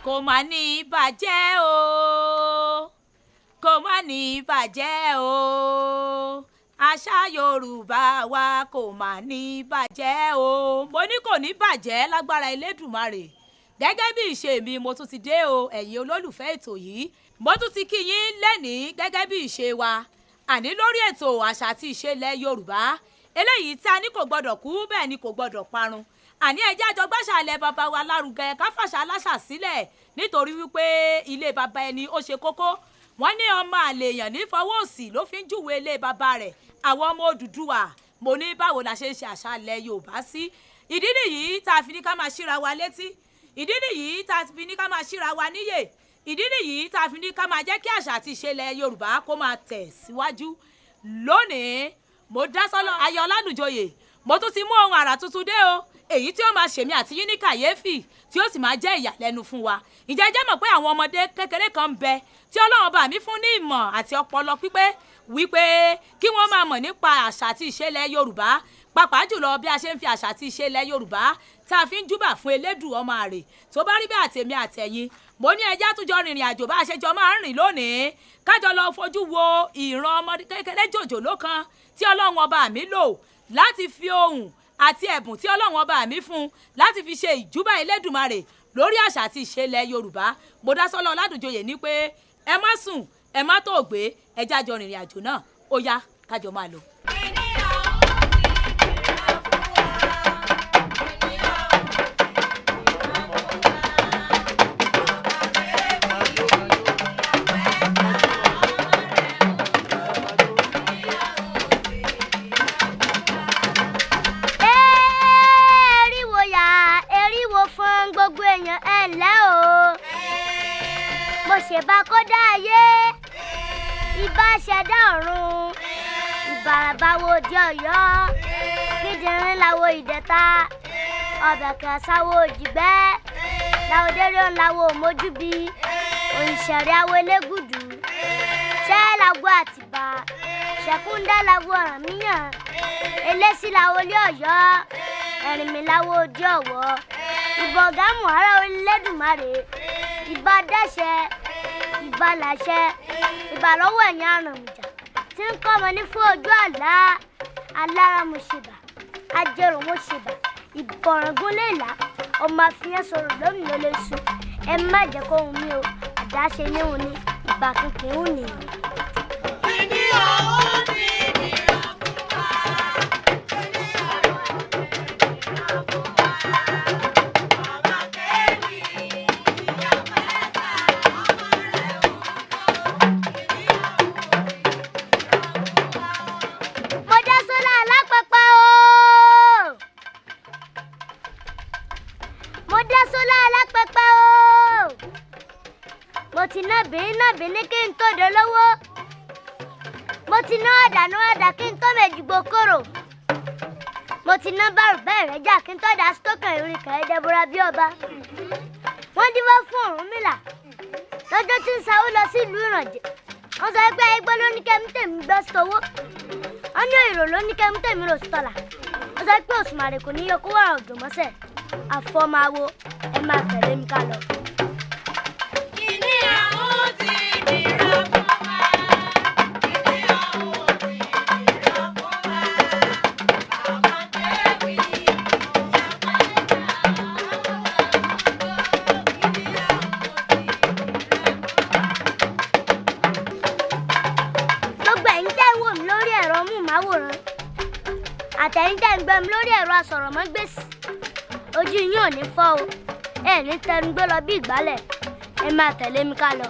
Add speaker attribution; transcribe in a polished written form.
Speaker 1: Kò má ní bàjẹ́ o, kò má ní bàjẹ́ o, àṣà Yorùbá wa kò má ní bàjẹ́ o. Mo ní kò ní bàjẹ́ lágbára Elédùmarè. Gẹ́gẹ́ bí ìṣe mi, mo tún ti dé o. Ẹ̀yin olólùfẹ́ ètò yìí, mo tún ti kí yín lẹ́nìí gẹ́gẹ́ bí ìṣe wa, àní lórí ètò àṣà àti ìṣe ilẹ̀ Yorùbá eléyìí tí a ní kò gbọdọ̀ kú, bẹ́ẹ̀ ni kò gbọdọ̀ parun. Àní ẹjẹ́ àjọ gbàṣà ilẹ̀ bàbá wa lárugẹ, ká fàṣà aláṣà sílẹ̀, nítorí wípé ilé bàbá ẹni ó ṣe kókó. Wọ́n ní ọmọ àlè èèyàn ní fọwọ́ òsì ló fi ń júwe ilé bàbá rẹ̀. Àwọn ọmọ Odùduwà, mo ní báwo la ṣe ń ṣe àṣà ilẹ̀ Yorùbá sí? Ìdí nìyí tá a fi ní ká máa ṣíra wa létí. Ìdí nìyí tá a fi ní ká máa ṣíra wa níyè. Ìdí nìyí tá a fi ní ká máa jẹ́ kí àṣà àti ìṣe ilẹ̀ Yorùbá kó máa tẹ̀ síwájú. Lónìí, mo dá sọ́lọ́ Ayọ̀ Ọládùnjoyè, mo tún ti mú ohun àrà tuntun dé o, èyí tí ó máa ṣèmi àti yín ní kàyéfì, tí ó sì máa jẹ́ ìyàlẹ́nu fún wa. Ǹjẹ́ jẹ́ mọ̀ pé àwọn ọmọdé kékeré kan ń bẹ tí Ọlọ́run bá mi fún ní ìmọ̀ àti ọpọlọ pípé wípé kí wọ́n máa mọ̀ nípa àṣà àti ìṣe ilẹ̀ Yorùbá, pàápàá jùlọ bí a ṣe ń fi àṣà àti ìṣe ilẹ̀ Yorùbá tá a fi ń júbà fún Elédùn ọmọ àrè? Tó bá rí bẹ́ẹ̀, àtèmi àtẹ̀yin, mo ní ẹjẹ́ àtúnjọ rìnrìn àjò bá a ṣe jọ máa ń rìn lónìí, kájọ lọ fojú wo ìran ọmọdé kékeré jòjòló kan tí Ọlọ́run ọba mi lò láti fi ohùn àti ẹ̀bùn tí Ọlọ́run ọba mi fún láti fi ṣe ìjúbà Elédùmarè lórí àṣà àti ìṣe ilẹ̀ Yorùbá. Mo dá sọ́lọ́ Ọládùnjoyè ní pé ẹ má sùn, ẹ má tó gbé, ẹ jájọ rìnrìn àjò náà. Ó yá, kájọ máa lọ.
Speaker 2: Eriwo yà, eriwo fún gbogbo èèyàn, ẹ ǹlẹ́ o. Mo ṣèbà kódà ayé, ìbà ṣẹ̀dá ọ̀run, ìbàràbáwo òde Ọ̀yọ́, kíndìnrín làwo ìdẹ̀ta, ọbẹ̀ kẹsàwó òjìgbẹ́ làwòdèrè ńláwo òmójúbi, òǹṣẹ̀rẹ̀ awo elégùdù ṣẹ́ làgbo àtìbà, ṣẹ̀kúndà làwo ọ̀rànmíyàn, elésì làwo ilé Ọ̀yọ́, ẹ̀rìnmí làwo òde Ọ̀wọ̀, ìbọ̀gá muhara Olódùmarè, ìbà dẹ́sẹ̀, ìbà làṣẹ, ìbà lọ́wọ́ ẹ̀yìn àràmùjà tí ń kọ́ ọmọ ní fún ojú àlá alára. Mo ṣèbà ajérò, mo ṣèbà ìbọ̀ràngún léèlà, ọmọ àfihàn sọ̀rọ̀ lónìí ló lè sùn. Ẹ má jẹ́ kó hun mí o, àdáṣe níhun ni ìbà kankan ń nìyẹn. Mo dá sọ́lá alápẹ̀pẹ̀ o. Mo dá sọ́lá alápẹ̀pẹ̀ o. Mo ti ná bìíní ná bìíní kí n tó dolówó. Mo ti ná àdànù àdà kí n tó mèjìgbò kóró. Mo ti ná bárù bẹ́ẹ̀ rẹ̀ jà kí n tó dá stókàn ìrìn kẹ̀ẹ́dẹ́bọra bí ọba. Wọ́n dífá fún Ọ̀rúnmìlà lọ́jọ́ tí ń sawó lọ sí ìlú Ìrànjẹ́. Wọ́n sọ pé ẹgbẹ́ ló ní kẹ́mi tèmi gbọ́ sọ́wọ́, wọ́n ní èrò ló ní kẹ́mi tèmi rò sọ́la. Wọ́n sọ pé Òṣùmàrè kò ní yọ kó wàrà òjò mọ́sẹ̀. Àfọmáwo, ẹ máa tẹ̀lé mi ká lọ. Gbogbo ẹ̀yin tẹ́ ń wò mí lórí ẹ̀rọ móhùnmáwòrán àtẹ̀yin tẹ́ ń gbọ́ mi lórí ẹ̀rọ asọ̀rọ̀mágbèsì, ojú yín ò ní fọ́ o, ẹ ní tẹnugbó lọ bí ìgbálẹ̀. Ẹ máa tẹ̀lé mi ká lọ.